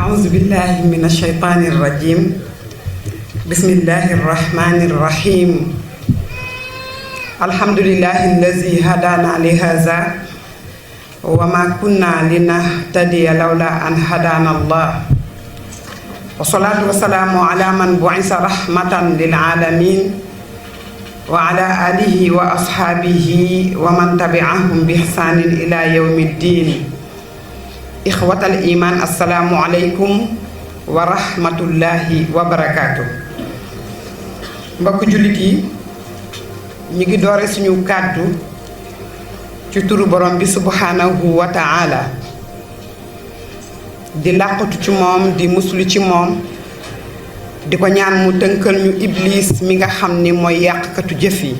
أعوذ بالله من الشيطان الرجيم بسم الله الرحمن الرحيم الحمد لله الذي هدانا لهذا وما كنا لنهتدي لولا أن هدانا الله والصلاة والسلام على من بعث رحمة للعالمين وعلى آله وأصحابه ومن تبعهم بإحسان إلى يوم الدين إخوة الإيمان السلام عليكم ورحمة الله وبركاته mbokk jullit yi ñu ngi doore suñu kàddu ci turu borom bi subhanahu wa ta'ala di làqatu ci moom di muslu ci moom di ko ñaan mu tënkal ñu iblis mi nga xam ni mooy yàqkatu jëf yi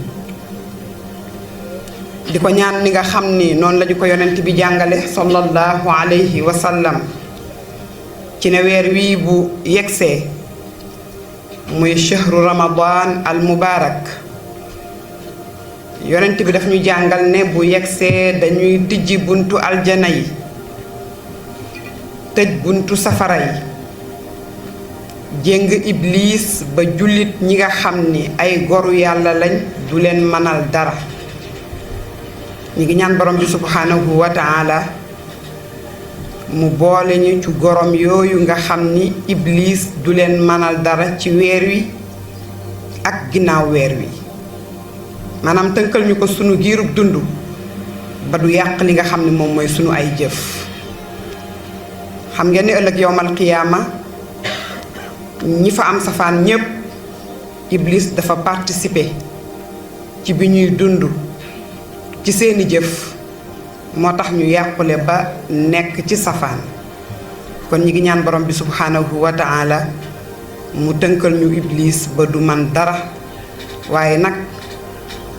di ko ñaan ni nga xam ni noonu lañu ko yonent bi jàngale sallallahu alayhi wa sallam ci ne weer wii bu yegsee muy shahru ramadan al mubarak yonent bi daf ñu jàngal ne bu yegsee dañuy tijji buntu aljana yi tëj buntu safara yi jéng iblis ba jullit ñi nga xam ni ay goru yàlla lañ du leen mënal dara ñi ngi ñaan borom bi subhanahu wa ta'ala mu boole ñu ci gorom yooyu nga xam ni iblis du leen mënal dara ci weer wi ak ginnaaw weer wi maanaam tënkal ñu ko sunu giirub dund ba du yàq li nga xam ni moom mooy sunu ay jëf xam ngeen ni ëllëg yowmal qiyaama ñi fa am safaan ñépp iblis dafa participer ci bi ñuy dund ci seeni jëf moo tax ñu yàqule ba nekk ci safaan kon ñi ngi ñaan borom bi subhanahu wa ta'ala mu tënkal ñu iblis ba du man dara waaye nag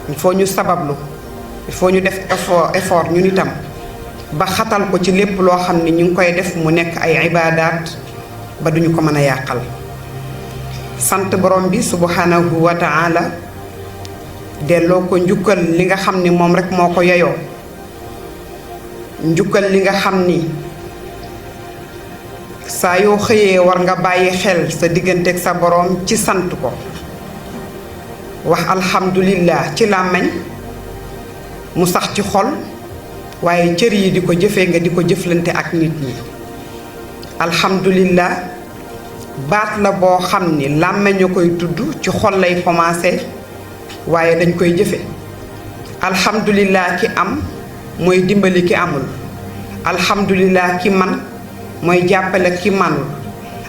il faut ñu sabablu il faut ñu def effort ñun itam ba xatal ko ci lépp loo xam ni ñu ngi koy def mu nekk ay ibaadaat ba duñu ko mën a yàqal sant borom bi subhanahu wa ta'ala delloo ko njukkal li nga xam ni moom rek moo ko yeyoo njukkal li nga xam ni saa yoo xëyee war nga bàyyi xel sa digganteeg sa borom ci sant ko wax alhamdulillah ci làmmiñ mu sax ci xol waaye cër yi di ko jëfee nga di ko jëflante ak nit ñi alhamdulillah baat la boo xam ni làmmiñ a koy tudd ci xol lay commencé waaye dañ koy jëfe alhamdulillah ki am mooy dimbali ki amul alhamdulillah ki man mooy jàppale ki manul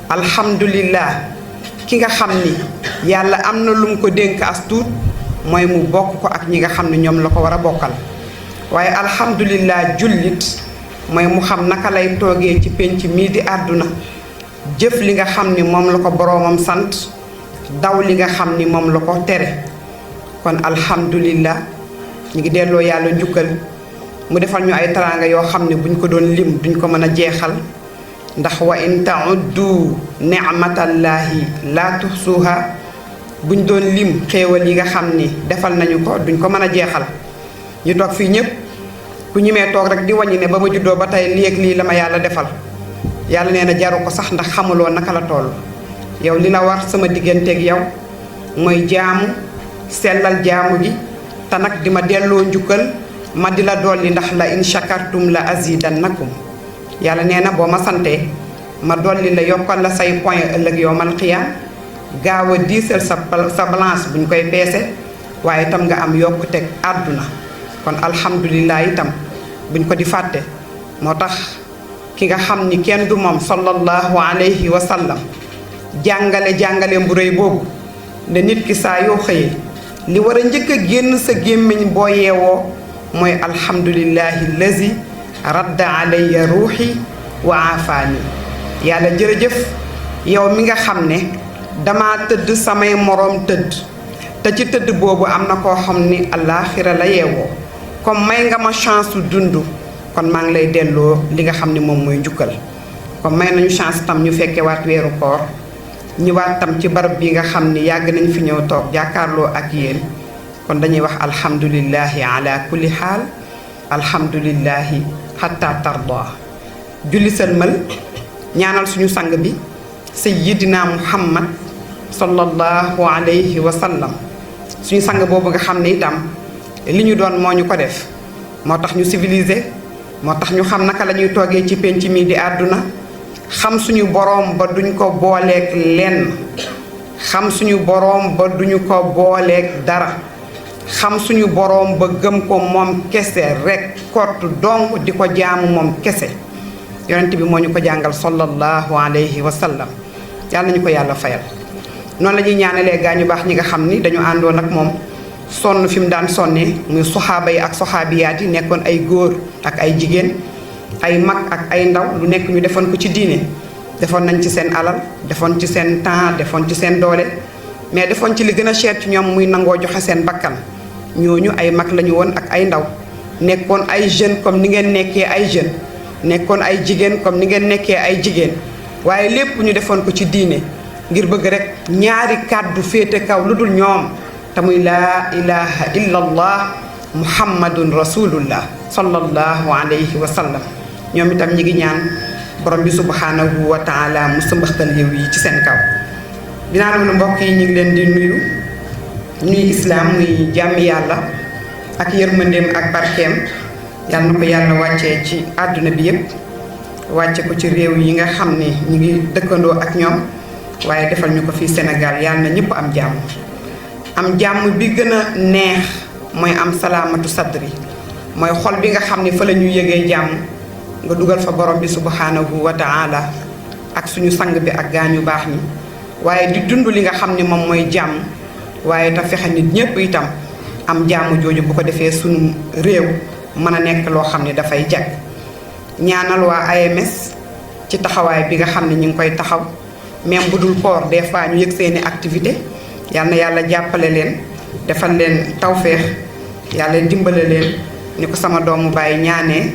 alhamdulillah ki nga xam ni yàlla am na lu mu ko dénk as tuut mooy mu bokk ko ak ñi nga xam ne ñoom la ko war a bokkal waaye alhamdulillah jullit mooy mu xam naka lay toogee ci pénc mii di àdduna jëf li nga xam ni moom la ko boroomam sant daw li nga xam ni moom la ko tere kon alhamdulillah ñu ngi delloo yàlla njukkal mu defal ñu ay teraanga yoo xam ne buñ ko doon lim duñ ko mën a jeexal ndax wa in ta'uddu ni'matallahi la tuhsuha buñ doon lim xéewal yi nga xam ni defal nañu ko duñ ko mën a jeexal ñu toog fii ñépp ku ñimee toog rek di wàññi ne ba ma juddoo ba tey lii ak lii la ma yàlla defal yàlla nee na jaru ko sax ndax xamuloo naka la toll yow li la war sama digganteeg yow mooy jaamu sellal jaamu gi te nag di ma delloo njukkal ma di la dolli ndax la in shakartum la azidannakum yàlla nee na boo ma santee ma dolli la yokkal la say point ëllëg yowmal qiyaam gaaw a diisal sa balance buñ koy peese waaye itam nga am yokkuteg àdduna kon alhamdulillah itam buñ ko di fàtte moo tax ki nga xam ni kenn du moom sallallahu alayhi wa sallam jàngale bu rëy boobu ne nit ki saa yoo xëyee li war a njëkk a génn sa gémmiñ boo yeewoo mooy alhamdulillahi lazi radda alayya ruuxi wa aafaani yàlla jërëjëf yow mi nga xam ne dama tëdd samay moroom tëdd te ci tëdd boobu am na koo xam ni àllaaxira la yeewoo comme may nga ma chance su dund kon maa ngi lay delloo li nga xam ne moom mooy njukkal comme may nañu chance tam ñu fekke waat weeru koor ñëwaat tam ci barab bi nga xam ni yàgg nañ fi ñëw toog jàkkaarloo ak yéen kon dañuy wax alhamdulillahi ala kulli xaal alhamdulillahi hatta tarda julli sëlmal ñaanal suñu sang bi sayyidina Muhammad sallallahu alayhi wa sallam suñu sang boobu nga xam ne itam li ñu doon moo ñu ko def moo tax ñu civilisé moo tax ñu xam naka la ñuy toogee ci penc mi di àdduna xam suñu boroom ba duñ ko booleeg lenn xam suñu boroom ba duñu ko booleeg dara xam suñu boroom ba gëm ko moom kese rek kott donc di ko jaamu moom kese yonent bi moo ñu ko jàngal sallallahu alayhi wa sallam yàlla nañu ko yàlla fayal noonu la ñuy ñaanalee gaa ñu baax ñi nga xam ni dañu àndoon ak moom sonn fi mu daan sonnee muy soxaaba yi ak soxaabiyaat yi nekkoon ay góor ak ay jigéen ay mag ak ay ndaw lu nekk ñu defoon ko ci diine defoon nañ ci seen alal defoon ci seen temps defoon ci seen doole mais defoon ci li gën a cher ci ñoom muy nangoo joxe seen bakkan ñooñu ay mag lañu woon ak ay ndaw nekkoon ay jeunes comme ni ngeen nekkee ay jeunes nekkoon ay jigéen comme ni ngeen nekkee ay jigéen waaye lépp ñu defoon ko ci diine ngir bëgg rek ñaari kàddu féete kaw lu dul ñoom te muy laa ilaha illa allah muhammadun rasulullah sallallahu alayhi wa sallam ñoom itam ñi ngi ñaan borom bi subhanahu wa taala mu sëmbaxtal yow yi ci seen kaw dinaa loolu mbokk yi ñu ngi leen di nuyu islaam muy jàmmi yàlla ak yërmandeem ak barkeem yàlla na ko yàlla wàccee ci àdduna bi yépp wàcce ko ci réew yi nga xam ne ñu ngi dëkkandoo ak ñoom waaye defal ñu ko fii Sénégal yàlla na ñëpp am jàmm bi gën a neex mooy am salaamatu sadri mooy xol bi nga xam ne fa la ñuy yëgee jàmm nga dugal fa borom bi subhanahu wa taala ak suñu sang bi ak gaañu baax ñi waaye di dund li nga xam ne moom mooy jàmm waaye te fexe nit ñépp itam am jàmm jooju bu ko defee suñu réew mën a nekk loo xam ne dafay jag ñaanal waa AMS ci taxawaay bi nga xam ne ñu ngi koy taxaw même bu dul koor des fois ñu yëg seeni activité yal na yàlla jàppale leen defal leen tawféex yàlla dimbale leen ni ko sama doomu baay ñaanee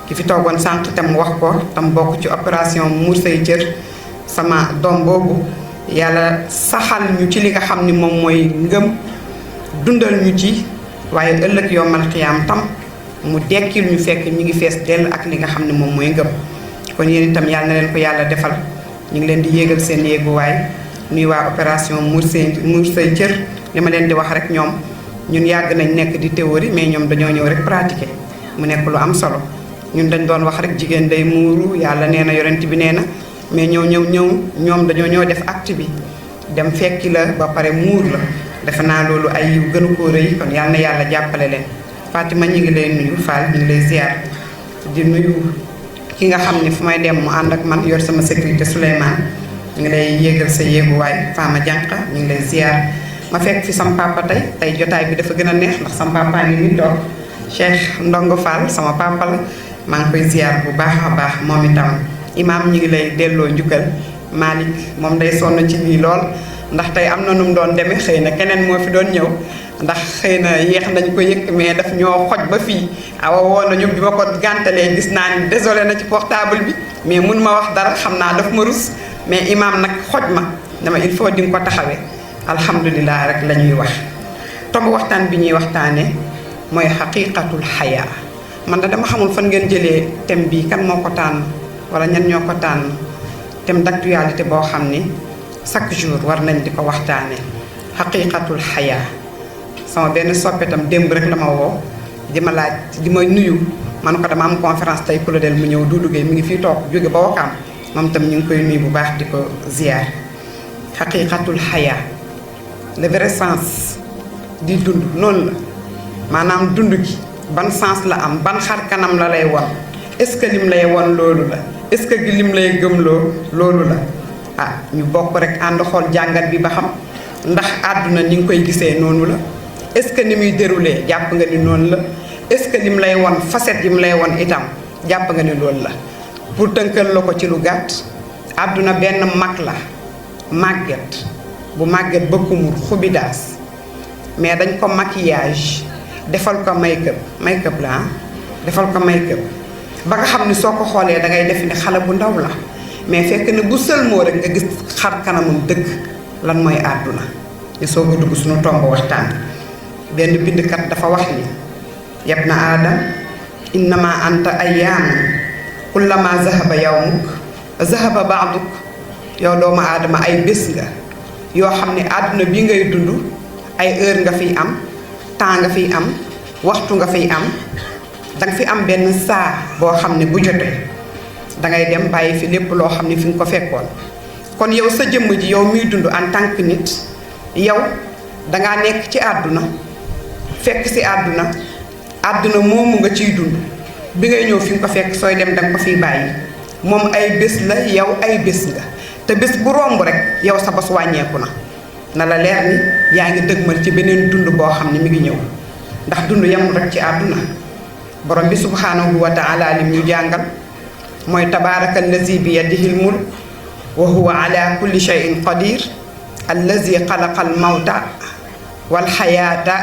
ki fi toogoon sànq tam wax ko tam bokk ci opération muur say cër sama doom boobu yàlla saxal ñu ci li nga xam ni moom mooy ngëm dundal ñu ci waaye ëllëg yombal xiyaam tam mu dekkil ñu fekk ñu ngi fees dell ak li nga xam ne moom mooy ngëm kon yéen itam yàlla na leen ko yàlla defal ñu ngi leen di yéegal seen yéeguwaay nuy waa opération muur say cër li ma leen di wax rek ñoom ñun yàgg nañ nekk di théorie mais ñoom dañoo ñëw rek pratiquer mu nekk lu am solo ñun dañ doon wax rek jigéen day muuru yàlla nee na yonent bi nee na mais ñoom dañoo ñëw def acte bi dem fekki la ba pare muur la defe naa loolu ay yu gënu koo rëy kon yàlla na yàlla jàppale leen Fatima ñu ngi lay nuyu Fall ñu ngi lay ziar di nuyu ki nga xam ne fu may dem mu ànd ak man yor sama sécurité Souleymane ñu ngi lay yéegal sa yéeguwaay Fama Jànqa ñu ngi lay ziar ma fekk fi sama papa tey jotaay bi dafa gën a neex ndax sama papa ngi ni toog Cheikh Ndongo Fall sama papa la maa ngi koy ziar bu baax a baax moom itam imaam ñu ngi lay delloo njukkal Malick moom day sonn ci lii lool ndax tey am na nu mu doon demee xëy na keneen moo fi doon ñëw ndax xëy na yéex nañ ko yëg mais daf ñoo xoj ba fii awa woon nañu bi ma ko gàntalee gis naa ni désolé na ci portable bi mais mun ma wax dara xam naa daf ma rus mais imaam nag xoj ma dama il faut di nga ko taxawee alhamdulilah rek la ñuy wax tomb waxtaan bi ñuy waxtaane mooy xaqiqatul xayaa man da dama xamul fan ngeen jëlee thème bi kan moo ko tànn wala ñan ñoo ko tànn thème d'actualité boo xam ni chaque jour war nañ di ko waxtaane xaqiqatul xayaa sama benn soppetam démb rek la ma woo di ma laaj di ma nuyu man ko dama am conférence tey Claudel mu ñëw Doudou Gueye mi ngi fii toog jóge ba Wakaam moom tam ñu ngi koy nuyu bu baax di ko ziar xaqiqatul xayaa le vrai sens di dund noonu la maanaam dund gi ban sens la am ban xar kanam la lay won est-ce que lim lay won loolu la est-ce que lim lay gëmloo loolu la ah ñu bokk rek ànd xool jàngat bi ba xam ndax àdduna ni nga koy gisee noonu la est-ce que ni muy déroulé jàpp nga ni noonu la est-ce que lim lay won facette yi mu lay won itam jàpp nga ni loolu la pour tënkal la ko ci lu gàtt àdduna benn mag la màgget bu màgget ba kumur xubidaas mais dañ ko maquillage defal ko make-up la defal ko make-up ba nga xam ni soo ko xoolee da ngay def ni xale bu ndaw la mais fekk ne bu sëlmoo rek nga gis xar kanamam dëgg lan mooy àdduna ñu soog a dugg suñu tomb waxtaan benn bindkat dafa wax ni yabna aadam innama anta ayyaamun kullama zahaba yawmuk zahaba ba'duk yow doomu aadama ay bés nga yoo xam ne àdduna bi ngay dund ay heure nga fiy am temps nga fiy am waxtu nga fiy am danga fi am benn saa boo xam ne bu jotee dangay dem bàyyi fi lépp loo xam ne fi nga ko fekkoon kon yow sa jëmm ji yow miy dund en tant que nit yow dangaa nekk ci àdduna fekk si àdduna moomu nga ciy dund bi ngay ñëw fi nga ko fekk sooy dem danga ko fiy bàyyi moom ay bés la yow ay bés nga te bés bu romb rek yow sa bos wàññeeku na la leer ni yaa ngi dëgmal ci beneen dund boo xam ne mi ngi ñëw ndax dund yamul rek ci àdduna borom bi subhaanahu wa taala lim ñu jàngal mooy tabaaraka allazi bi yadihil mulk wa huwa ala kulli shay'in qadir allazi xalaqa al mawta wal xayaata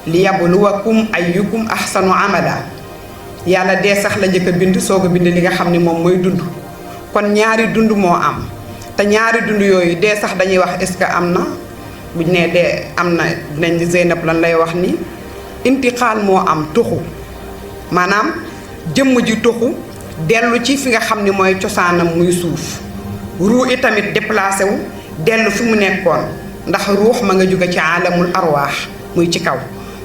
li yabluwakum ayyukum ahsanu amala yàlla dee sax la njëkk a bind soog a bind li nga xam ne moom mooy dund kon ñaari dund moo am te ñaari dund yooyu dee sax dañuy wax est-ce que am na buñ nee dee am na dinañ Zeynab lan lay wax ni intiqaal moo am tuxu maanaam jëmm ji tuxu dellu ci fi nga xam ni mooy cosaanam muy suuf ruu i tamit déplacé wu dellu fi mu nekkoon ndax ruux ma nga jóge ci alamul arwaax muy ci kaw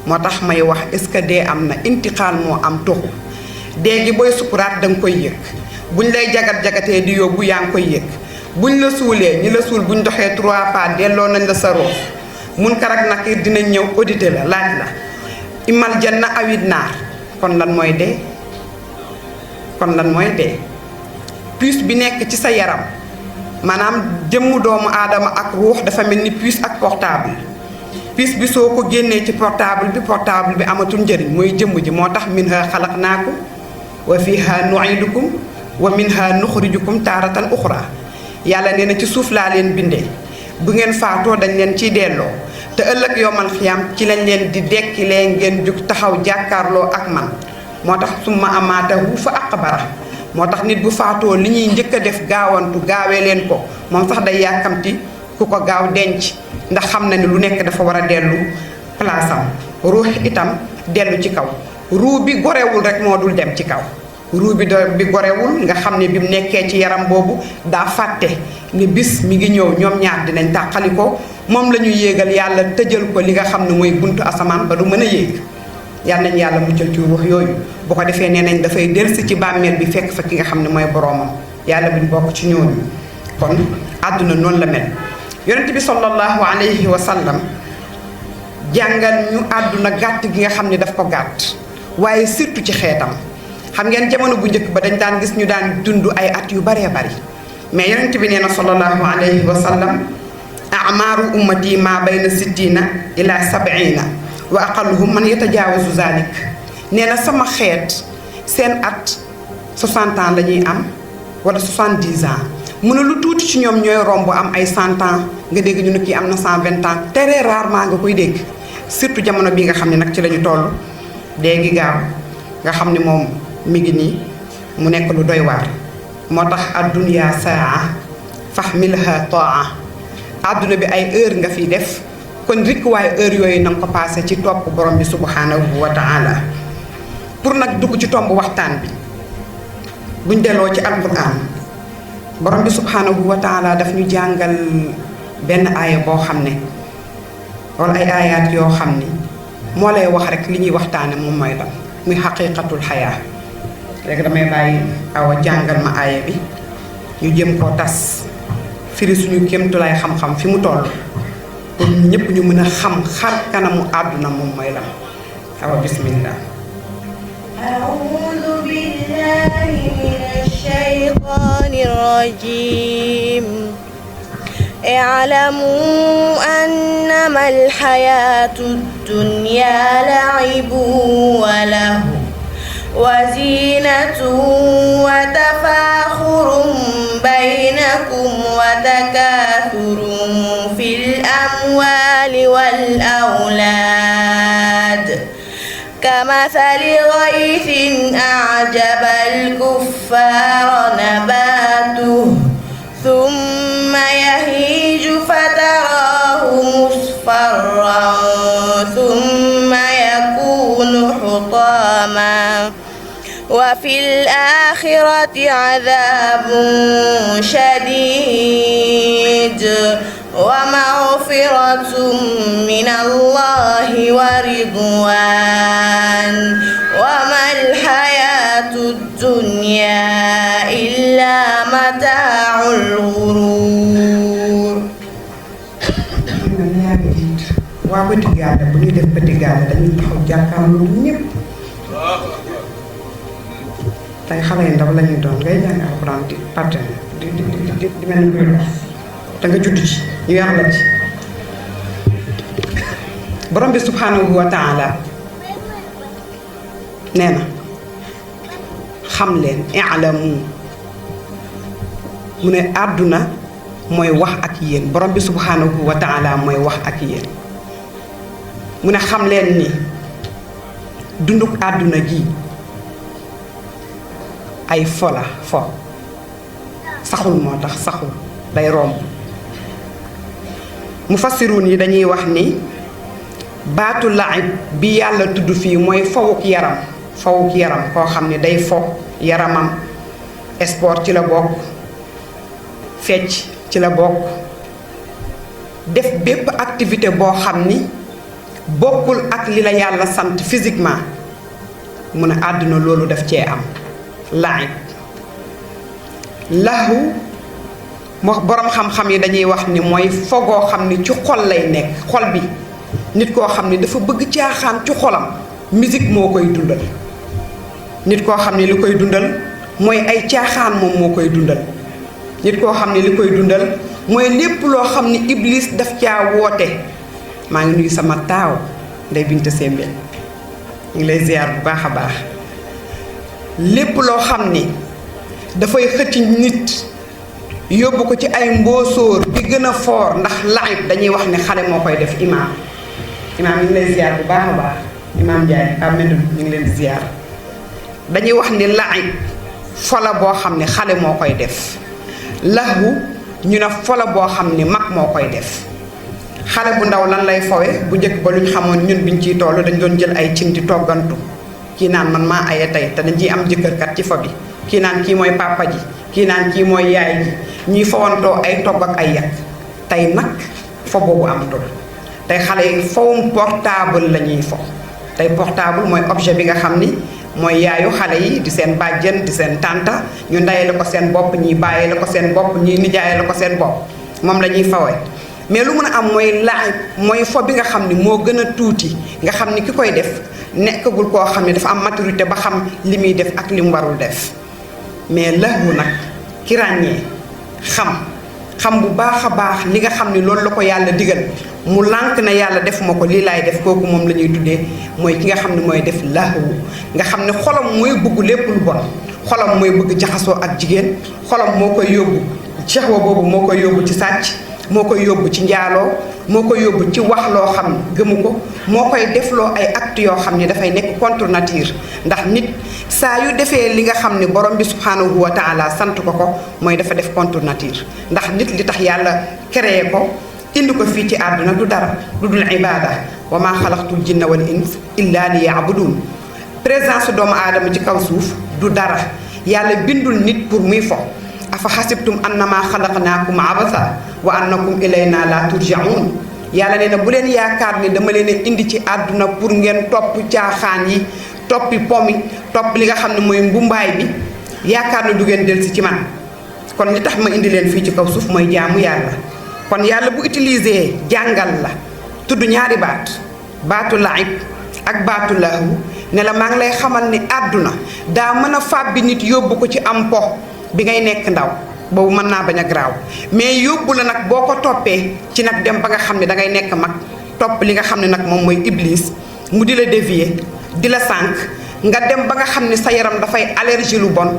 moo tax may wax est-ce que dee am na intiqaal moo am tuxu dee gi booy sukuraat da nga koy yëg buñ lay jagat-jagatee di yóbbu yaa ngi koy yëg buñ la suulee ñi la suul buñ doxee 3 pas delloo nañ la sa ruux Munkar ak Nakiir dinañ ñëw audité la laaj la imal janna awit naar kon lan mooy dee puce bi nekk ci sa yaram maanaam jëmmu doomu aadama ak ruux dafa mel ni puce ak portable puce bi soo ko génnee ci portable bi amatul njëriñ mooy jëmm ji moo tax minha xalaqnaakum wa fiha nu'idukum wa minha nuxrijukum taaratan uxra yàlla nee na ci suuf laa leen bindee bu ngeen faatoo dañ leen ciy delloo te ëllëg yowmal xiyam ci lañ leen di dekkilee ngeen jug taxaw jàkkaarloo ak man moo tax summa amaatahu fa aqbara moo tax nit bu faatoo li ñuy njëkk a def gaawantu gaawee leen ko moom sax day yàkkamti ku ko gaaw denc ndax xam na ni lu nekk dafa war a dellu palaasam ruux itam dellu ci kaw ruu bi gorewul rek moo dul dem ci kaw ruu bi gorewul nga xam ne bi mu nekkee ci yaram boobu daa fàtte ni bis mi ngi ñëw ñoom ñaar dinañ tàqali ko moom la ñu yéegal yàlla tëjal ko li nga xam ne mooy buntu asamaan ba du mën a yéeg yàlla nañ yàlla muccal ci ruux yooyu bu ko defee nee nañ dafay delsi ci bàmmeel bi fekk fa ki nga xam ne mooy boroomam yàlla buñ bokk ci ñooñu kon àdduna noonu la mel yonent bi sallallahu alayhi wa sallam jàngal ñu àdduna gàtt gi nga xam ne daf ko gàtt waaye surtout ci xeetam xam ngeen jamono bu njëkk ba dañ daan gis ñu daan dund ay at yu baree bari mais yonent bi nee na sallallahu alayhi wa sallam amaaru ummati ma bayna 60 ila 70 wa aqalluhum man yatajaawazu zalik nee na sama xeet seen at 60 ans la ñuy am wala 70 ans mu ne lu tuuti ci ñoom ñooy romb am ay 100 ans nga dégg ñu ne kii am na 120 ans très rarement nga koy dégg surtout jamono bii nga xam ne nag ci la ñu toll dee gi gaaw nga xam ne moom mi ngi nii mu nekk lu doy waar moo tax addunya saa fahmilha taa àdduna bi ay heure nga fi def kon rikk waaye heure yooyu na nga ko passé ci topp borom bi subhanahu wa taala pour nag dugg ci tomb waxtaan bi buñ delloo ci alquran borom bi subhanahu wa taala daf ñu jàngal benn aaya boo xam ne wala ay aayaat yoo xam ni moo lay wax rek li ñuy waxtaane moom mooy lan muy xaqiqatul xayaa léegi damay bàyyi awa jàngal ma aaya bi ñu jëm koo tas firi suñu kéemtulaay xam-xam fi mu toll pour ñëpp ñu mën a xam xar kanamu àdduna moom mooy lan awa bismillah أعوذ بالله من الشيطان الرجيم اعلموا أنما الحياة الدنيا لعب وله وزينة وتفاخر بينكم وتكاثر في الأموال والأولاد كمثل غيث أعجب الكفار نباته ثم يهيج فتراه مصفرا ثم يكون حطاما وفي الآخرة عذاب شديد ومغفرة من الله ورضوان وما الحياة الدنيا إلا متاع الغرور. waa Petit Gallé bu ñuy def Petit Gallé dañuy taxaw jàkkaarloo ñëpp tey xale yu ndaw la ñuy doon ngay jàng alxuraan di parte di mel ni koy dox te nga judd ci ñu yar la ci borom bi subhanahu wa taala nee na xam leen i'lamu mu ne àdduna mooy wax ak yéen borom bi subhanahu wa taala mooy wax ak yéen mu ne xam leen ni dunduk àdduna gi ay fola fo saxul moo tax saxul day romb mufassiruun yi dañuy wax ni baatu laib bi yàlla tudd fii mooy fowuk yaram koo xam ne day fo yaramam sport ci la bokk fecc ci la bokk def bépp activité boo xam ni bokkul ak li la yàlla sant physiquement mu ne àdduna loolu daf cee am laib lahu moo boroom xam-xam yi dañuy wax ni mooy fogoo xam ni ci xol lay nekk xol bi nit koo xam ni dafa bëgg caaxaan ci xolam musique moo koy dundal nit koo xam ni li koy dundal mooy ay caaxaan moom moo koy dundal nit koo xam ni li koy dundal mooy lépp loo xam ni iblis daf caa woote maa ngi nuyu sama taaw Ndeye Binta Sembène ñu ngi lay ziar bu baax a baax lépp loo xam ni dafay xëcc nit yóbbu ko ci ay mboosóor bi gën a foor ndax laib dañuy wax ne xale moo koy def imaam ñu ngi lay ziar bu baax a baax imaam Ndiaye Amedou ñu ngi leen di ziar dañuy wax ni laib fola boo xam ne xale moo koy def lahu ñu ne fola boo xam ne mag moo koy def xale bu ndaw lan lay fowe bu njëkk ba luñ xamoon ñun biñ ciy toll dañ doon jël ay cin di toggantu kii naan man maa aye tey te dañ ciy am jëkkërkat ci fa bi kii naan kii mooy papa ji kii naan kii mooy yaay ji ñuy fawantoo ay togg ak ay yàq tey nag fo boobu amatul tey xale yi fowum portable la ñuy fo tey portable mooy objet bi nga xam ni mooy yaayu xale yi di seen bàjjen di seen tànta ñu ndayee la ko seen bopp ñii bàyyee la ko seen bopp ñii nijaayee la ko seen bopp moom la ñuy fawe mais lu mën a am mooy laaj mooy fo bi nga xam ni moo gën a tuuti nga xam ni ki koy def nekkagul koo xam ne dafa am maturité ba xam li muy def ak li mu warul def mais lahu nag ki ràññee xam bu baax a baax li nga xam ni loolu la ko yàlla digal mu lànk na yàlla defuma ko lii laay def kooku moom la ñuy tuddee mooy ki nga xam ne mooy def lahu nga xam ne xolam mooy bëgg lépp lu bon xolam mooy bëgg jaxasoo ak jigéen xolam moo koy yóbbu shahwa boobu moo koy yóbbu ci sàcc moo koy yóbbu ci njaaloo moo koy yóbbu ci wax loo xam ne gëmu ko moo koy defloo ay actes yoo xam ne dafay nekk contre nature ndax nit saa yu defee li nga xam ne borom bi subhanahu wa taala sant ko mooy dafa def contre nature ndax nit li tax yàlla créé ko indi ko fii ci àdduna du dara lu dul ibaada wa maa xalaqtul jinna wal ins illa li yaabudun présence doomu aadama ci kaw suuf du dara yàlla bindul nit pour muy fo afa xasibtum annama xalaqnaakum abasa wa annakum ilayna la turjaun yàlla nee na bu leen yaakaar ni dama leen indi ci àdduna pour ngeen topp caaxaan yi toppi pomi topp li nga xam ne mooy mbumbaay bi yaakaar ne du ngeen delsi ci man kon li tax ma indi leen fii ci kaw suuf mooy jaamu yàlla kon yàlla bu utiliser jàngal la tudd ñaari baatu laib ak baatu lahu ne la maa ngi lay xamal ni àdduna daa mën a fàbbi nit yóbbu ko ci am po bi ngay nekk ndaw boobu mën naa bañ a garaaw mais yóbbu la nag boo ko toppee ci nag dem ba nga xam ne dangay nekk mag topp li nga xam ne nag moom mooy iblis mu di la dévier di la sànq nga dem ba nga xam ne sa yaram dafay allergie lu bon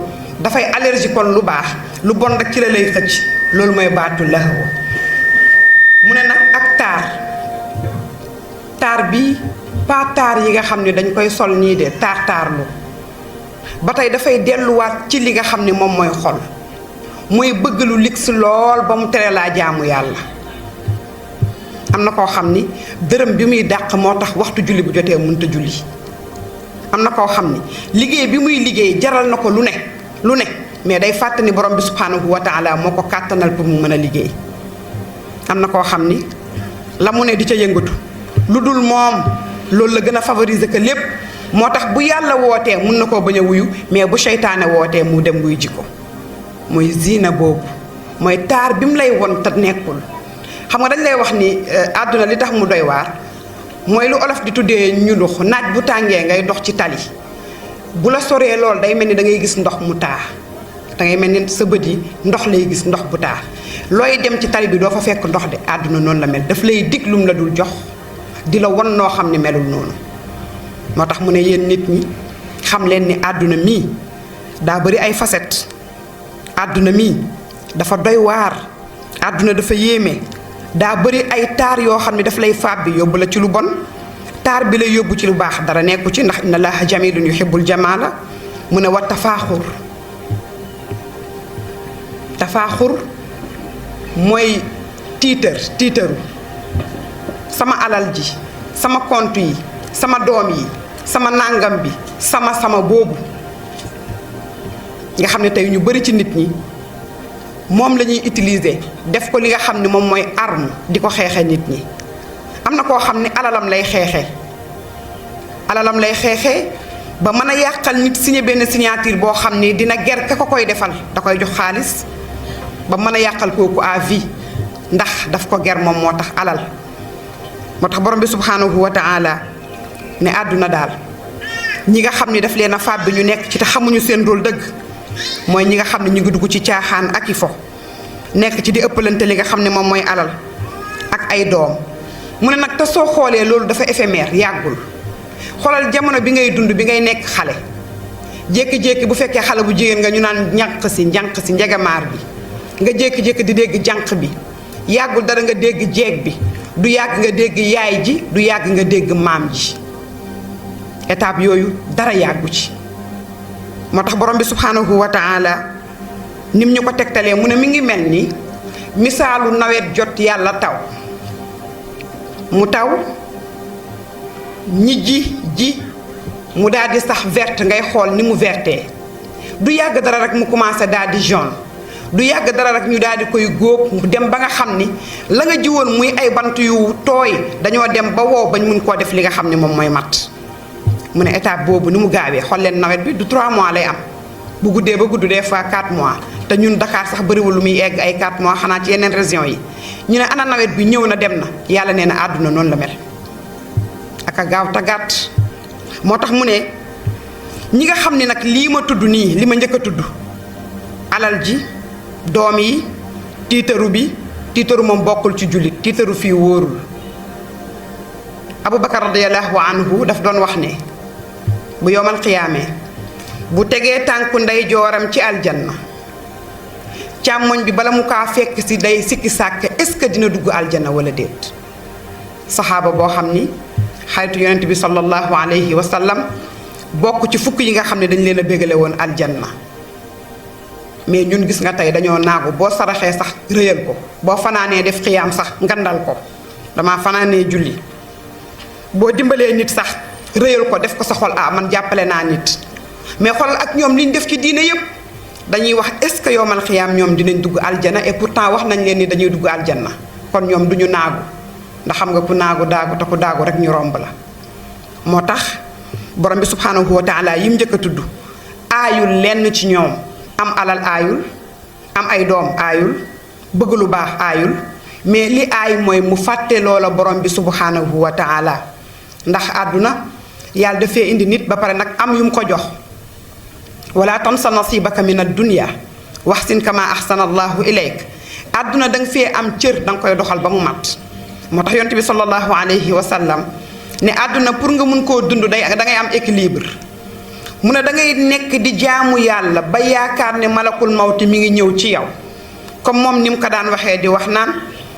dafay allergie kon lu baax lu bon rek ci la lay xëcc loolu mooy baatu lahu mu ne nag ak taar bi pas taar yi nga xam ne dañ koy sol nii de taarlu ba tey dafay delluwaat ci li nga xam ne moom mooy xol mooy bëgg lu ligg lool ba mu tere laa jaamu yàlla am na koo xam ni dërëm bi muy dàq moo tax waxtu julli bu jotee mënta julli am na koo xam ni liggéey bi muy liggéey jaral na ko lu ne mais day fàtte ni borom bi subhanahu wa taala moo ko kàttanal pour mu mën a liggéey. am na koo xam ni la mu ne di ca yëngatu lu dul moom loolu la gën a favoriser que lépp moo tax bu yàlla wootee mun na koo bañ a wuyu mais bu seytaane wootee mu dem wuy ji ko mooy ziina boobu mooy taar bi mu lay won te nekkul. xam nga dañ lay wax ni àdduna li tax mu doy waar mooy lu olof di tuddee ñulux naaj bu tàngee ngay dox ci tali bu la soree lool day mel ni da ngay gis ndox mu taa da ngay mel ni sa bët yi ndox lay gis ndox bu taa looy dem ci tali bi doo fa fekk ndox de àdduna noonu la mel daf lay dig lum la dul jox di la won noo xam ne melul noonu. moo tax mu ne yéen nit ñi xam leen ni àdduna mii daa bëri ay facettes àdduna mii dafa doy waar àdduna dafa yéeme. daa bëri ay taar yoo xam ne daf lay faab bi yóbbu la ci lu bon taar bi lay yóbbu ci lu baax dara nekku ci ndax inna allaha jamilun yuhibbul jamala mu ne wa tafaaxur mooy tiitaru sama alal ji sama compte yi sama doom yi sama nàngam bi sama boobu nga xam ne tey ñu bëri ci nit ñi moom la ñuy utiliser def ko li nga xam ne moom mooy arme di ko xeexe nit ñi. am na koo xam ne alalam lay xeexee ba mën a yàqal nit signé benn signature boo xam ne dina ger ka ko koy defal da koy jox xaalis ba mën a yàqal kooku à vie ndax daf ko ger moom moo tax alal. moo tax borom bi subhanahu wa taala ne àdduna daal ñi nga xam ne daf leen a fàbbi ñu nekk ci te xamuñu seen rôle dëgg mooy ñi nga xam ne ñu ngi dugg ci caaxaan ak i fo nekk ci di ëppalante li nga xam ne moom mooy alal ak ay doom. mu ne nag te soo xoolee loolu dafa éphémère yàggul xoolal jamono bi ngay dund bi ngay nekk xale jékki-jékki bu fekkee xale bu jigéen nga ñu naan njànq si njegamaar bi nga jékki-jékki di dégg jànq bi yàggul dara nga dégg jeeg bi du yàgg nga dégg yaay ji du yàgg nga dégg maam ji étape yooyu dara yàggu ci. moo tax borom bi subhanahu wa taala nim ñu ko tegtalee mu ne mi ngi mel ni misaalu nawet jot yàlla taw mu taw ñi ji mu daal di sax verte ngay xool ni mu vertee du yàgg dara rek mu commencé daal di jaune du yàgg dara rek ñu daal di koy góob mu dem ba nga xam ni la nga jiwoon muy ay bant yu tooy dañoo dem ba wow bañ mun koo def li nga xam ne moom mooy matt. mu ne étape boobu ni mu gaawee xool leen nawet bi du 3 mois lay am bu guddee ba gudd des fois 4 mois te ñun Dakar sax bëriwul lu muy egg ay 4 mois xanaa ci yeneen région yi ñu ne ana nawet bi ñëw na dem na yàlla nee na àdduna noonu la mel ak a gaaw te gàtt. moo tax mu ne ñi nga xam ne nag lii ma tudd nii li ma njëkk a tudd alal ji doom yi tiitaru moom bokkul ci jullit tiitaru fii wóorul. Aboubacar radiyallahu anhu daf doon wax ne bu yowmal xiyaamee bu tegee tànku ndey jooram ci aljanna càmmoñ bi bala mu kaa fekk si day sikki sàkk est-ce que dina dugg aljanna wala déet. saxaaba boo xam ni xaritu yonent bi sallallahu alayhi wa sallam bokk ci fukk yi nga xam ne dañ leen a bégale woon aljanna mais ñun gis nga tey dañoo naagu boo saraxee sax rëyal ko boo fanaanee def xiyaam sax ngandal ko dama fanaanee julli boo dimbalee nit sax rëyal ko def ko sa xol man jàppale naa nit mais xoolal ak ñoom liñ def ci diine yépp dañuy wax est-ce que yowmal xiyaam ñoom dinañ dugg aljana et pourtant wax nañ leen ni dañuy dugg aljanna kon ñoom duñu naagu ndax xam nga ku naagu daagu te ku daagu rek ñu romb la. moo tax borom bi subhanahu wa taala yim njëkk a tudd aayul lenn ci ñoom am alal aayul am ay doom aayul bëgg lu baax aayul mais li aay mooy mu fàtte loola borom bi subhanahu wa taala ndax àdduna yàlla dafee indi nit ba pare nag am yu mu ko jox wala tansa nasibaka min ad-dunya waxsin kama ahsana allahu ilayk àdduna danga fee am cër danga koy doxal ba mu mat. moo tax yonent bi sallallahu alayhi wa sallam ne àdduna pour nga mun koo dund da ngay am équilibre mu ne da ngay nekk di jaamu yàlla ba yaakaar ne malakul mawti mi ngi ñëw ci yow comme moom ni mu ko daan waxee di wax naan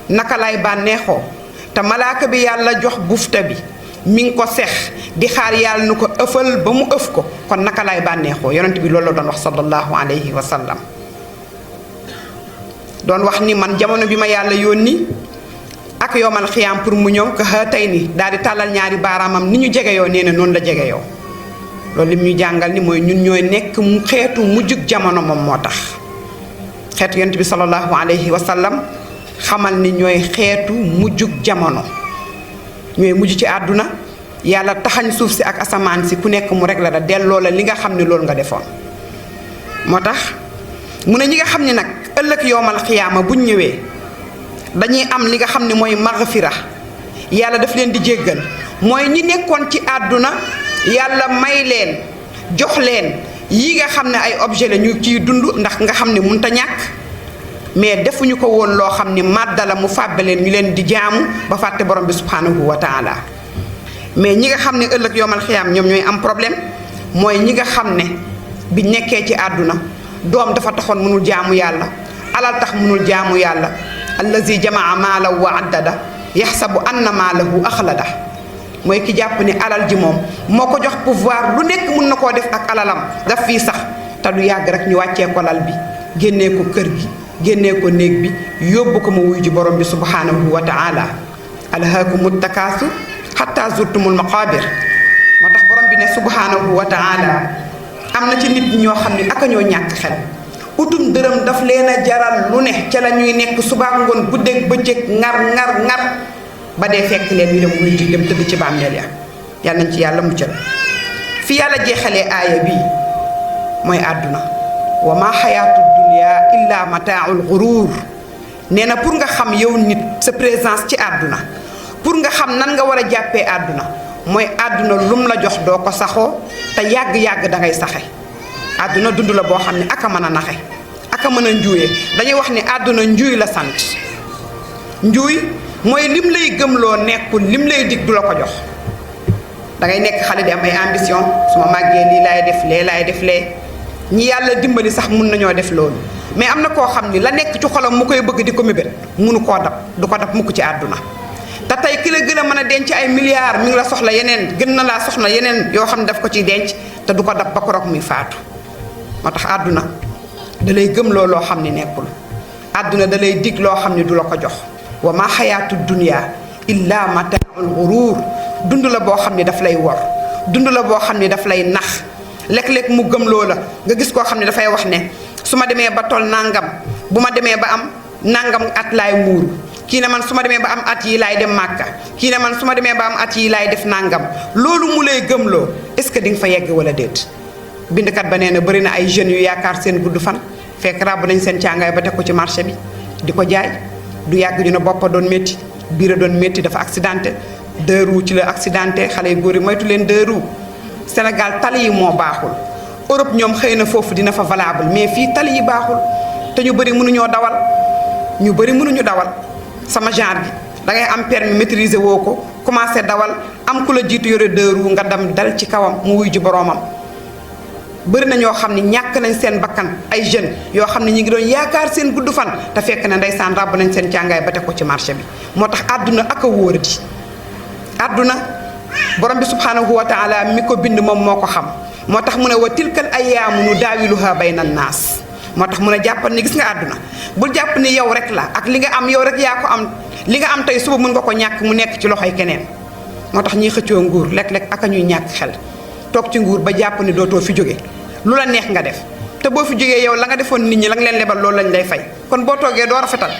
naka lay bànneexoo te malaaka bi yàlla jox bufta bi mi ngi ko sex di xaar yàlla nu ko ëffal ba mu ëf ko kon naka lay bànneexoo yonent bi loolu la doon wax sallallahu alayhi wa sallam doon wax ni man jamono bi ma yàlla yónni ak yowmal xiyaam pour mu ñëw ka tey ni daal di tàllal ñaari baaraamam ni ñu jegeyoo nee na noonu la jegeyoo loolu lim ñu jàngal ni mooy ñun ñooy nekk mu xeetu mujjug jamono moom moo tax xeetu yonent bi sallallahu alayhi wa sallam xamal ni ñooy xeetu mujjug jamono ñooy mujj ci àdduna yàlla taxañ suuf si ak asamaan si ku nekk mu rek la delloo la li nga xam ne loolu nga defoon moo tax mu ne ñi nga xam ne nag ëllëg yowmal xiyaama buñ ñëwee dañuy am li nga xam ne mooy maghfira yàlla daf leen di jéggal mooy ñi nekkoon ci àdduna yàlla may leen jox leen yi nga xam ne ay objet la ñu ciy dund ndax nga xam ne mënut a ñàkk mais defuñu ko woon loo xam ne màdda la mu fàbbe leen ñu leen di jaamu ba fàtte borom bi subhanahu wa taala mais ñi nga xam ne ëllëg yowmal xiyaam ñoom ñooy am problème mooy ñi nga xam ne bi nekkee ci àdduna doom dafa taxoon mënul jaamu yàlla alal tax mënul jaamu yàlla allazi jamaa maalahu wa addada yaxsabu anna maalahu axlada mooy ki jàpp ne alal ji moom moo ko jox pouvoir lu nekk mun na koo def ak alalam daf fii sax te du yàgg rek ñu wàccee ko lal bi génnee ko kër gi génnee ko néeg bi yóbbu ko ma wuyu ji borom bi subhanahu wa taala alhaakumu takaasur xatta zurtumul maqaabir moo tax borom bi ne subhanahu wa taala am na ci nit ñoo xam ne aka ñoo ñàkk xel utum dërëm daf leen a jaral lu ne ca la ñuy nekk suba ngoon guddeeg bëccëg ngar ba dee fekk leen ñu dem wuyu ji dem tëdd ci bàmmeel ya yàlla nañ ci yàlla muccal fi yàlla jeexalee aaya bii mooy àdduna wa ma xayaatu dunya illa mataaul xuruur nee na pour nga xam yow nit sa présence ci àdduna pour nga xam nan nga war a jàppee àdduna mooy àdduna lum la jox doo ko saxoo te yàgg-yàgg da ngay saxe àdduna dund la boo xam ne aka mën a naxe aka mën a njuuye dañuy wax ni àdduna njuuy la sant njuuy mooy lim lay gëmloo nekkul lim lay dig du la ko jox da ngay nekk xale di am ay ambition su ma màggee lii laay def lee laay def lee ñi yàlla dimbali sax mun nañoo def loolu mais am na koo xam ni la nekk ci xolam mu koy bëgg di ko mébét munu koo dab du ko dab mukk ci àdduna te tey ki la gën a mën a denc ay milliards mi ngi la soxla yeneen gën na laa soxla yeneen yoo xam ne daf ko ciy denc te du ko dab ba ko rok muy faatu moo tax àdduna da lay gëm loo xam ne nekkul àdduna da lay dig loo xam ne du la ko jox wa ma xayaatu dunya illa mataaul xuruur dund la boo xam ne daf lay wor dund la boo xam ne daf lay nax léeg-léeg mu gëm loo la nga gis koo xam ne dafay wax ne su ma demee ba tol nangam bu ma demee ba am nangam at laay muuru kii ne man su ma demee ba am at yi laay dem màkka kii ne man su ma demee ba am at yi laay def nangam loolu mu lay gëmloo est-ce que di nga fa yegg wala déet bindkat ba nee na bëri na ay jeunes yu yaakaar seen gudd fan fekk ràbb nañ seen càngaay ba teg ko ci marché bi di ko jaay du yàgg ñu ne boppa doon métti biir a doon métti dafa accidenté 2 roues ci la accidenté xale yu góor yi moytu leen 2 roues Sénégal tali yi moo baaxul Europe ñoom xëy na foofu dina fa valable mais fii tali yi baaxul te ñu bëri mënuñoo dawal ñu bëri mënuñu dawal sama genre bi da ngay am permis maîtriser woo ko commencé dawal am ku la jiitu yore 2 roues nga dem dal ci kawam mu wuy ji boroomam bëri na ñoo xam ne ñàkk nañ seen bakkan ay jeunes yoo xam ne ñu ngi doon yaakaar seen gudd fan te fekk na ndeysaan ràbb nañ seen càngaay ba teg ko ci marché bi moo tax àdduna ak a wóoradi àdduna borom bi subhanahu wa taala mi ko bind moom moo ko xam moo tax mu ne wa tilkal ayyaamu nu daawiluha bayna naas moo tax mu ne jàppal ni gis nga àdduna bul jàpp ni yow rek la ak li nga am yow rek yaa ko am li nga am tey suba mën nga ko ñàkk mu nekk ci loxoy keneen moo tax ñiy xëccoo nguur lekk-lekk ak a ñuy ñàkk xel toog ci nguur ba jàpp ni dootoo fi jóge lu la neex nga def te boo fi jógee yow la nga defoon nit ñi la nga leen lebal loolu lañ lay fay kon boo toogee doo rafetal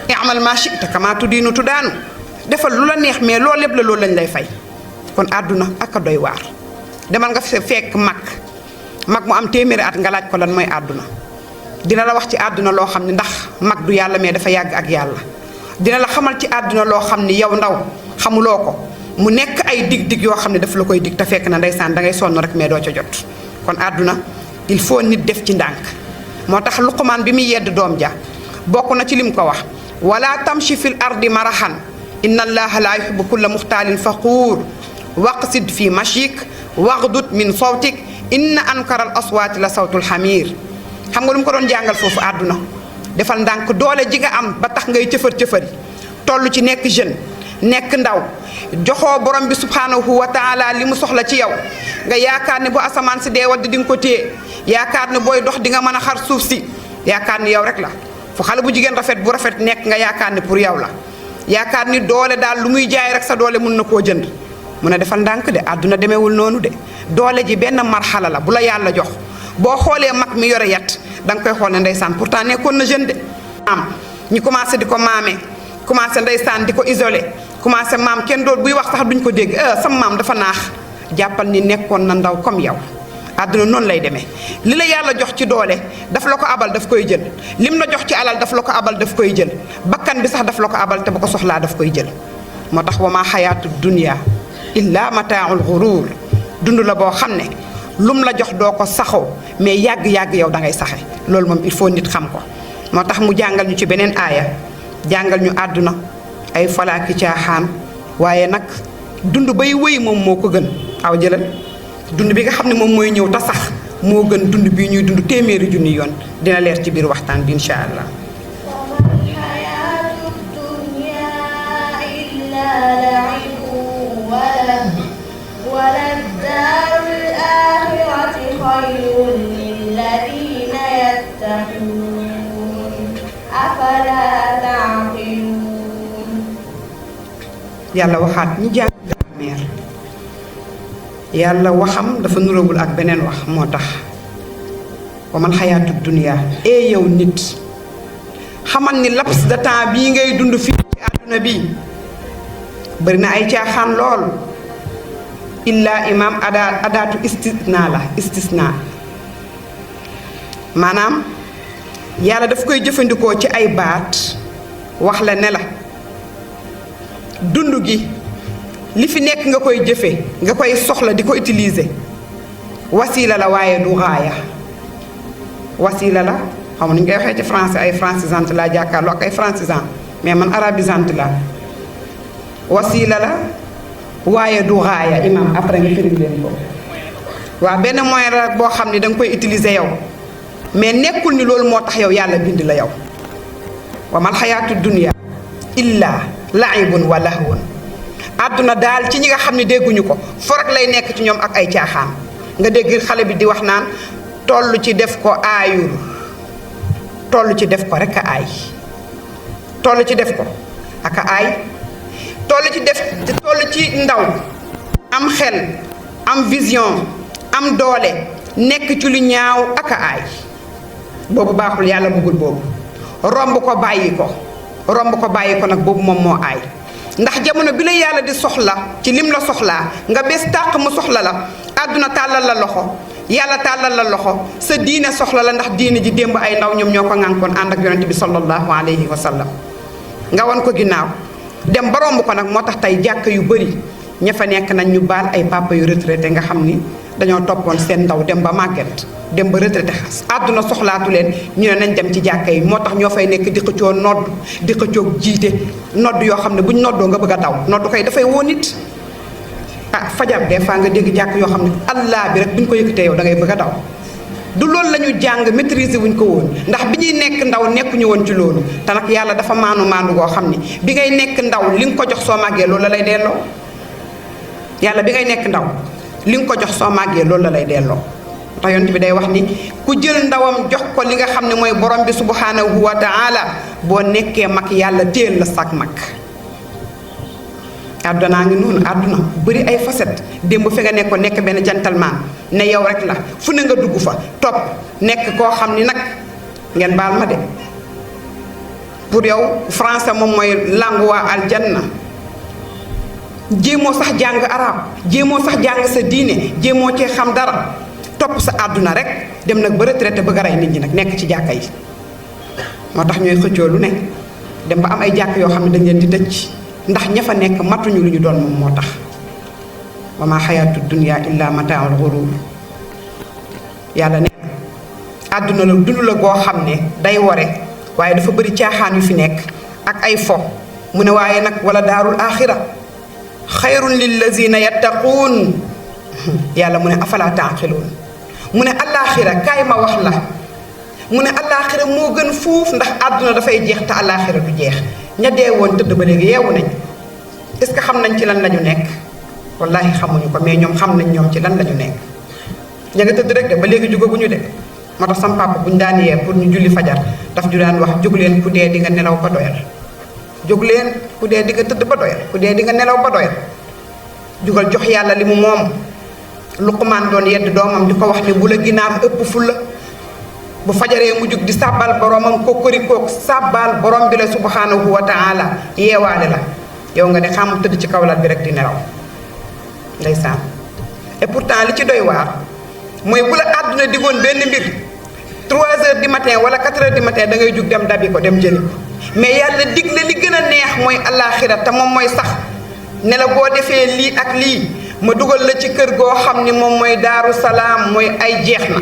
i'mal maa shi'ta kamaa tudiinu tudaanu defal lu la neex mais loo leb la loolu lañ lay fay kon àdduna ak a doy waar demal nga fekk mag mu am téeméeri at nga laaj ko lan mooy àdduna dina la wax ci àdduna loo xam ne ndax mag du yàlla mais dafa yàgg ak yàlla dina la xamal ci àdduna loo xam ni yow ndaw xamuloo ko mu nekk ay dig-dig yoo xam ne daf la koy dig te fekk na ndeysaan da ngay sonn rek mais doo ca jot kon àdduna il faut nit def ci ndànk moo tax Luqmaan bi muy yedd doom ja bokk na ci lim ko wax wala tamshi fil ardi marahan inna allaha la yuhibbu kulla muxtaalin faquur waqsid fi mashik waghdud min sawtik inna ankara al aswaati la sawtul xamiir xam nga lu mu ko doon jàngal foofu àdduna defal ndànk doole ji nga am ba tax ngay cëfër-cëfëri toll ci nekk jeune nekk ndaw joxoo borom bi subhanahu wa taala li mu soxla ci yow nga yaakaar ne bu asamaan si dee wadd di nga ko téye yaakaar ne booy dox di nga mën a xar suuf si yaakaar ni yow rek la fu xale bu jigéen rafet bu rafet nekk nga yaakaar ne pour yow la yaakaar ni doole daal lu muy jaay rek sa doole mun na koo jënd mu ne defal ndànk de àdduna demeewul noonu de doole ji benn marxala la bu la yàlla jox boo xoolee mag mi yore yat da nga koy xool ne ndeysaan pourtant nekkoon na jeune de am ñu commencé di ko maamee commencé ndeysaan di ko isolé commencé maam kenn dool buy wax sax duñ ko dégg sama maam dafa naax jàppal ni nekkoon na ndaw comme yow àdduna noonu lay demee li la yàlla jox ci doole daf la ko abal daf koy jël lim la jox ci alal daf la ko abal daf koy jël bakkan bi sax daf la ko abal te bu ko soxlaa daf koy jël moo tax wa maa xayaatu dunya illa mataaul gurur dund la boo xam ne lum la jox doo ko saxoo mais yàgg-yàgg yow da ngay saxe loolu moom il faut nit xam ko moo tax mu jàngal ñu ci beneen aaya jàngal ñu àdduna ay falaaki caaxaan waaye nag dund bay wëy moom moo ko gën aw jëlal dund bi nga xam ne moom mooy ñëw ta sax moo gën dund bii ñuy dund téeméeri junni yoon dina leer ci biir waxtaan bi incha allah وللدار الآخرة خير للذين يتقون أفلا تعقلون yàlla waxaat ñi jàng meer yàlla waxam dafa nurawul ak beneen wax moo tax wa mal xayaatu dunya yow nit xamal ni laps de temps bii ngay dund fii ci àdduna bi bari na ay caaxaan lool illa imam adaatu istisna la istisna maanaam yàlla daf koy jëfandikoo ci ay baat wax la ne la dund gi li fi nekk nga koy jëfe nga koy soxla di ko utiliser wasiila la waaye du gaaya wasiila la xam nga nu ñu koy waxee ci français ay francisante laa jàkkaarloo ak ay francisant mais man arabisante la wasiila la waaye du gaaya imam après nga firi leen ko waaw benn moyen la boo xam ne da nga koy utiliser yow mais nekkul ni loolu moo tax yow yàlla bind la yow wa mal xayaatu dunya illa laibun wa lahwun àdduna daal ci ñi nga xam ne dégguñu ko forog lay nekk ci ñoom ak ay caaxaan nga dégg xale bi di wax naan toll ci def ko aayul toll ci def ko rek a aay toll ci def ko ak a aay toll ci ndaw am xel am vision am doole nekk ci lu ñaaw ak a aay boobu baaxul yàlla bëggul boobu romb ko bàyyi ko nag boobu moom moo aay ndax jamono bi la yàlla di soxla ci lim la soxlaa nga bés tàq mu soxla la àdduna tàllal la loxo yàlla tàllal la loxo sa diine soxla la ndax diine ji démb ay ndaw ñoom ñoo ko ŋànkoon ànd ak yonente bi sallallahu alayhi wa sallam nga won ko ginnaaw dem ba romb ko nag moo tax tey jàkk yu bëri ña fa nekk nañ ñu baal ay papa yu retraité nga xam ni dañoo toppoon seen ndaw dem ba màgget dem ba retraité xas àdduna soxlaatu leen ñu ne nañ dem ci jàkka yi moo tax ñoo fay nekk di xëccoo nodd di xëccoo jiite nodd yoo xam ne buñ noddoo nga bëgg a daw nodd koy dafay woo nit fajar des fois nga dégg jàkk yoo xam ne allah bi rek buñ ko yëkkatee yow da ngay bëgg a daw du loolu la ñu jàng maîtriser wuñ ko woon ndax bi ñuy nekk ndaw nekkuñu woon ci loolu te nag yàlla dafa maanu goo xam ni bi ngay nekk ndaw li nga ko jox soo màggee loolu la lay delloo yàlla bi ngay nekk ndaw li nga ko jox soo màggee loolu la lay delloo tax yonent bi day wax ni ku jël ndawam jox ko li nga xam ne mooy borom bi subhanahu wa taala boo nekkee mag yàlla téel la sag mag àddunaa ngi noonu àdduna bëri ay facette démb fi nga nekkoon nekk benn gentleman ne yow rek la fu ne nga dugg fa topp nekk koo xam ni nag ngeen baal ma de pour yow français moom mooy langue waa aljanna jéemoo sax jàng arab jéemoo sax jàng sa diine jéemoo cee xam dara topp sa àdduna rek dem nag ba retraité bëgg a rey nit ñi nag nekk ci jàkka yi moo tax ñooy xëccoo lu ne dem ba am ay jàkk yoo xam ne dañ leen di tëj ndax ña fa nekk matuñu lu ñu doon moom moo tax wa maa xayaatu dunya illa mataaul gurur yàlla ne àdduna la dund la goo xam ne day ware waaye dafa bëri caaxaan yu fi nekk ak ay fo mu ne waaye nag wala daarul axira xayrun lillazina yattaquun yàlla mu ne afala taaqiluun mu ne alaaxira kaay ma wax la mu ne alaaxira moo gën fuuf ndax àdduna dafay jeex te alaaxira du jeex ña dee woon tëdd ba léegi yeewu nañ est-ce que xam nañ ci lan la ñu nekk wallaahi xamuñu ko mais ñoom xam nañ ñoom ci lan la ñu nekk ña nga tëdd rek de ba léegi jugaguñu de moo tax sam papa buñu daan yee pour ñu julli fajar daf ju daan wax jóg leen ku dee di nga nelaw ba doyal jóg leen ku dee di nga tëdd ba doyal ku dee di nga nelaw ba doyal jugal jox yàlla li mu moom. Luqmaan doon yedd doomam di ko wax ne bu la ginaar ëpp fulla bu fajaree mu jug di sàbbal boromam kokkori kook sàbbal borom bi la subhanahu wa taala yeewaale la yow nga ne xam tëdd ci kawlal bi rek di nelaw ndeysaan. Et pourtant li ci doy waar mooy bu la àdduna digoon benn mbir 3 heures du matin wala 4 heures du matin da ngay jug dem dabi ko dem jëli ko mais yàlla dig la li gën a neex mooy àllaaxira te moom mooy sax ne la boo defee lii ak lii ma dugal la ci kër goo xam ni moom mooy daaru salaam mooy ay jeex na.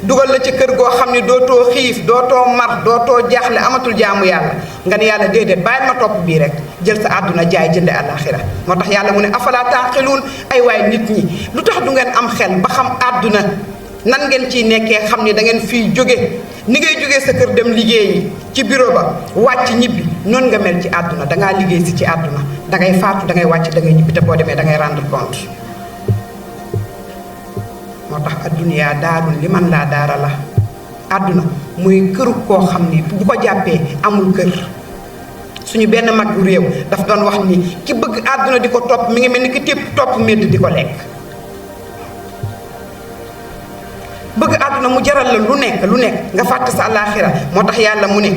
dugal la ci kër goo xam ni dootoo xiif dootoo mar dootoo jaaxle amatul jaamu yàlla nga ne yàlla déedéet bàyyil ma topp bii rek jël sa àdduna jaay jënde àllaaxira moo tax yàlla mu ne afala taaqiluun ay waay nit ñi lu tax du ngeen am xel ba xam àdduna nan ngeen ciy nekkee xam ni da ngeen fii jóge ni ngay jógee sa kër dem liggéeyi ci bureau ba wàcc ñibbi noonu nga mel ci àdduna dangaa liggéey si ci àdduna dangay faatu dangay wàcc dangay ñibbi te boo demee dangay rendre compte. moo tax adduniyaa daarul li man laa daara la àdduna muy këru koo xam ni bu ko jàppee amul kër. suñu benn mag bu réew daf doon wax ni ki bëgg àdduna di ko topp mi ngi mel ni ki tépp topp medd di ko lekk. bëgg àdduna mu jaral la lu nekk nga fàtte sa àllaaxira moo tax yàlla mu ne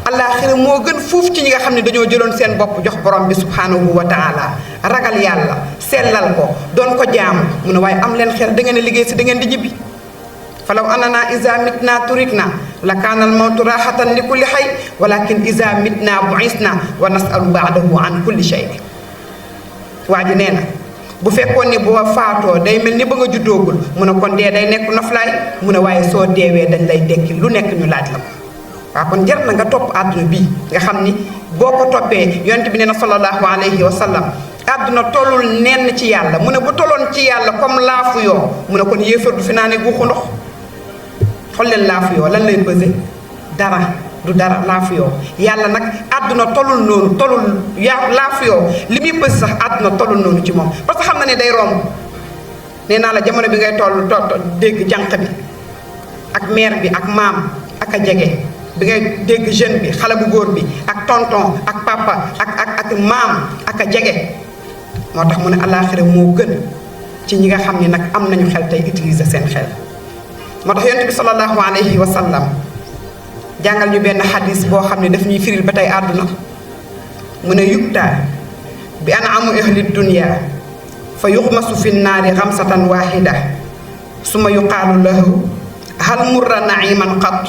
àllaaxira moo gën fuuf ci ñi nga xam ne dañoo jëloon seen bopp jox borom bi subhanahu wa taala ragal yàlla sellal ko doon ko jaamu mu ne waaye am leen xel da ngeen a liggéey si da ngeen di ñibbi. falaw annana iza mitna turikna la kaana al mawtu raxatan li kulli xay walakin iza mitna buisna wa nasalu baadahu an kulli shay. waa ji nee na bu fekkoon ni boo faatoo day mel ni ba nga juddoogul mu ne kon dee day nekk noflaay mu ne waaye soo deewee dañ lay dekki lu nekk ñu laaj la ko. waaw kon jar na nga topp àdduna bii nga xam ni boo ko toppee yonent bi nee na sallallahu alayhi wa sallam àdduna tollul nenn ci yàlla mu ne bu tolloon ci yàlla comme laafu yoo mu ne kon yéefar du fi naa ne guuxu ndox. xool leen laafu yoo lan lay pesé dara du dara laafu yoo yàlla nag àdduna tollul noonu tollul laafu yoo li muy pesé sax àdduna tollul noonu ci moom parce que xam na ne day romb. nee naa la jamono bi ngay toll dégg jànq bi ak mère bi ak maam ak a jege. bi ngay dégg jeune bi xale bu góor bi ak tonton ak papa ak maam ak a jege moo tax mu ne àllaaxira moo gën ci ñi nga xam ni nag am nañu xel tey utiliser seen xel. moo tax yonent bi sallallahu alayhi wa sallam jàngal ñu benn xadis boo xam ne daf ñuy firil ba tey àdduna mu ne yuktaa bi an'amu ahli dunya fa yuxmasu fi naari xamsatan waahida summa yuqaalu lahu hal murra naiman qat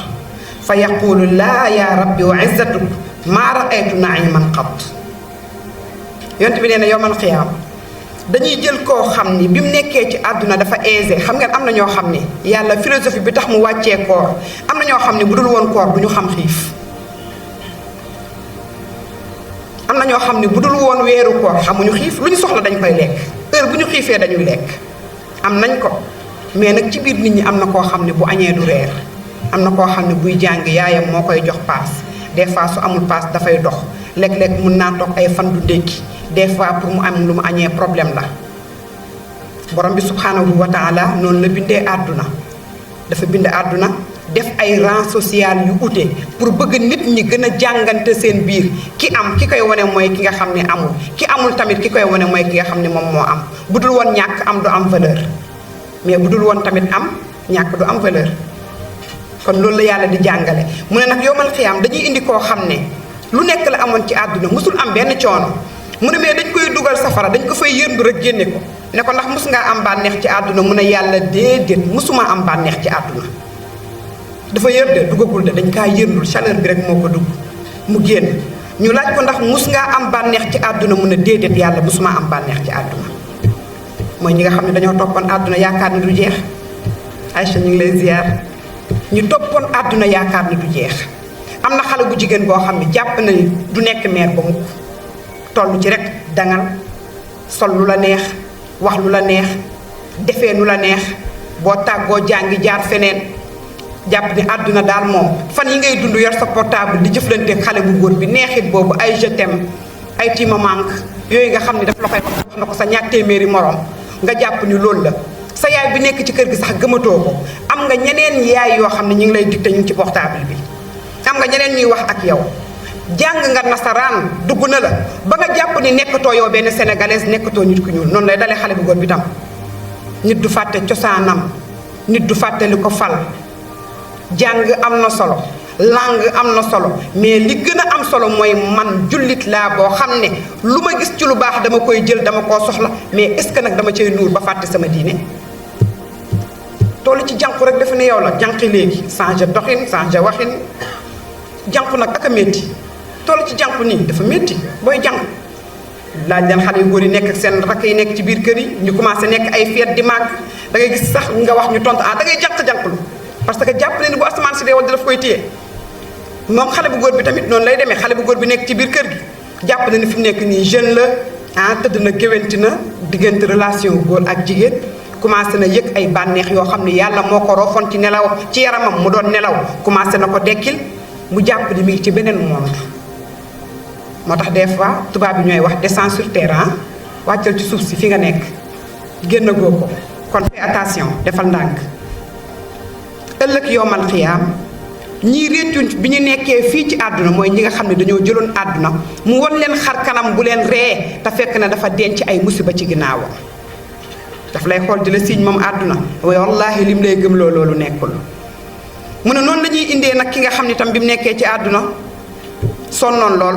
fa yaqulu laa yaa rabbi wa izzatuk maa raaytu naiman qat. yonent bi nee na yowmal xiyaam dañuy jël koo xam ni bi mu nekkee ci àdduna dafa aisé xam ngeen am na ñoo xam ne yàlla philosophie bi tax mu wàccee koor am na ñoo xam ne bu dul woon koor du ñu xam xiif. am na ñoo xam ne bu dul woon weeru koor xamuñu xiif lu ñu soxla dañ koy lekk heure bu ñu xiifee dañuy lekk am nañ ko mais nag ci biir nit ñi am na koo xam ne bu añee du reer. am na koo xam ne buy jàng yaayam moo koy jox paas des fois su amul paas dafay dox léeg-léeg mun naa toog ay fan du ndékki des fois pour mu am lu mu añee problème la. borom bi subhanahu wa taala noonu la bindee àdduna dafa bind àdduna def ay rang social yu ute pour bëgg nit ñi gën a jàngante seen biir ki am ki koy wane mooy ki nga xam ne amul ki amul tamit ki koy wane mooy ki nga xam ne moom moo am bu dul woon ñàkk am du am valeur mais bu dul woon tamit am ñàkk du am valeur. kon loolu la yàlla di jàngale mu ne nag yowmal xiyaam dañuy indi koo xam ne lu nekk la amoon ci àdduna musul am benn coono mu ne mais dañ koy dugal safara dañ ko fay yërndu rek génne ko ne ko ndax mus ngaa am bànneex ci àdduna mu ne yàlla déedéet musuma am bànneex ci àdduna. dafa yër de dugagul de dañ kaa yërndul chaleur bi rek moo ko dugg mu génn ñu laaj ko ndax mus ngaa am bànneex ci àdduna mu ne déedéet yàlla musuma am bànneex ci àdduna. mooy ñi nga xam ne dañoo toppoon àdduna yaakaar ni du jeex Aïcha ñu ngi lay ziar. ñu toppoon àdduna yaakaar ni du jeex am na xale bu jigéen boo xam ne jàpp na ni du nekk meer ba mukk toll ci rek dangal sol lu la neex wax lu la neex defee nu la neex boo tàggoo jàngi jaar feneen jàpp ni àdduna daal moom fan yi ngay dund yor sa portable di jëflante xale bu góor bi neexit boobu ay je t'aime ay tu me manques yooyu nga xam ne daf la koy wax na ko sa ñaar téeméeri morom nga jàpp ni loolu la. sa yaay bi nekk ci kër gi sax gëmatoo ko am nga ñeneen yaay yoo xam ne ñu ngi lay dicté ñu ngi ci portable bi am nga ñeneen ñuy wax ak yow jàng nga nasaraan dugg na la ba nga jàpp ni nekkatoo yow benn sénégalaise nekkatoo nit ku ñuul noonu lay dalee xale bu góor bi tam nit du fàtte cosaanam nit du fàtte li ko fal jàng am na solo langue am na solo mais li gën a am solo mooy man jullit laa boo xam ne lu ma gis ci lu baax dama koy jël dama koo soxla mais est-ce que nag dama cay nuur ba fàtte sama diine toolu ci jànku rek dafa ne yow la jànqi léegi changé doxin changé waxin jànku nag ak a métti toolu ci jànku nii dafa métti booy jànku laaj leen xale yu góor yi nekk ak seen rakk yi nekk ci biir kër yi ñu commencé nekk ay feet di màgg da ngay gis sax nga wax ñu tontu da ngay jànq-jànqlu parce que jàpp ne ni bu asamaan si dee wala daf koy téye moom xale bu góor bi tamit noonu lay demee xale bu góor bi nekk ci biir kër gi jàpp na ni fi mu nekk nii jeune la tëdd na géwanti na diggante relation góor ak jigéen commencé na yëg ay bànneex yoo xam ne yàlla moo ko roofoon ci nelaw ci yaramam mu doon nelaw commencé na ko dekkil mu jàpp ni mi ngi ci beneen monde moo tax des fois tubaab bi ñooy wax descends sur terre wàccal ci suuf si fi nga nekk génn goo ko kon fais attention defal ndànk ëllëg yowmal xiyaam ñii réccu bi ñu nekkee fii ci àdduna mooy ñi nga xam ne dañoo jëloon àdduna mu won leen xar kanam bu leen ree te fekk na dafa denc ay musiba ci ginnaawam daf lay xool di la siiñ moom àdduna waaye wallaahi lim lay gëm loolu nekkul mu ne noonu la ñuy indee nag ki nga xam ne tam bi mu nekkee ci àdduna sonnoon lool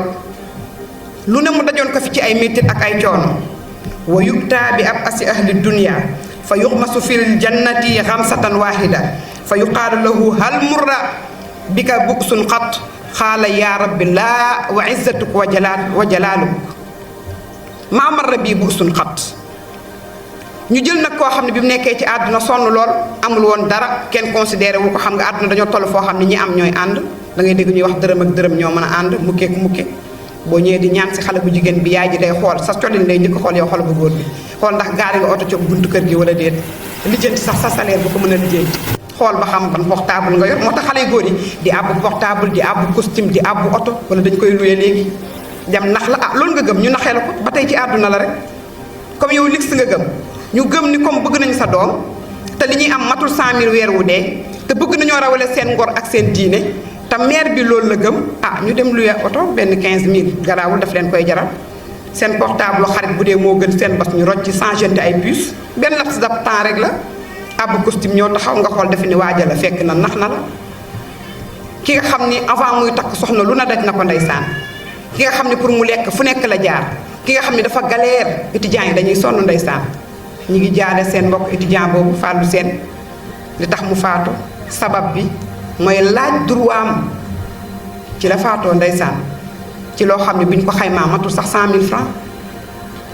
lu ne mu dajoon ko fi ci ay métit ak ay coono wa yuktaa bi ab asi ahli dunya fa yuxmasu fil jannati xamsatan wahida fa yuqaalu lahu hal murra bika buksun xat xaala yaa rabbi laa wa izzatuk wa jalaaluk maa marra bii buksun xat ñu jël nag koo xam ne bi mu nekkee ci àdduna sonn lool amul woon dara kenn considéré wu ko xam nga àdduna dañoo toll foo xam ne ñi am ñooy ànd da ngay dégg ñuy wax dërëm ak dërëm ñoo mën a ànd mukkeek mukke boo ñëwee di ñaan si xale bu jigéen bi yaay ji day xool sa colin lay njëkk xool yow xale bu góor bi xool ndax gaari nga oto ci buntu kër gi wala déet lijjanti sax sa salaire bu ko mën a lijjanti xool ba xam ban portable nga yor moo tax xale yu góor yi di àbbu portable di àbbu costume di àbbu oto wala dañ koy luye léegi dem nax la loolu nga gëm ñu naxee la ko ba tey ci àdduna la rek comme yow lix nga gëm ñu gëm ni comme bëgg nañu sa doom te li ñuy am matul 100000 weer wu dee te bëgg nañoo rawale seen ngor ak seen diine te maire bi loolu la gëm ñu dem luye oto benn 15000 garaawul daf leen koy jaral seen portable xarit bu dee moo gën seen bas ñu rocc ci changente ay puce benn laps de temps rek la àbb costume ñoo taxaw nga xool defe ni waaja la fekk na nax na la ki nga xam ni avant muy takk soxna lu na daj na ko ndeysaan ki nga xam ni pour mu lekk fu nekk la jaar ki nga xam ni dafa galère étudiants yi dañuy sonn ndeysaan ñi ngi jaale seen mbokk étudiant boobu Fallou Sène li tax mu faatu sabab bi mooy laaj droitam ci la faatoo ndeysaan ci loo xam ne bi ñu ko xaymaa matul sax 100000 francs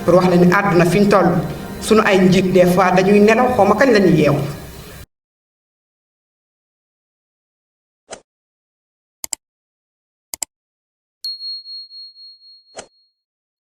pour wax la ni àdduna fi ñu toll suñu ay njiit des fois dañuy nelaw xaw ma kañ la ñuy yeewu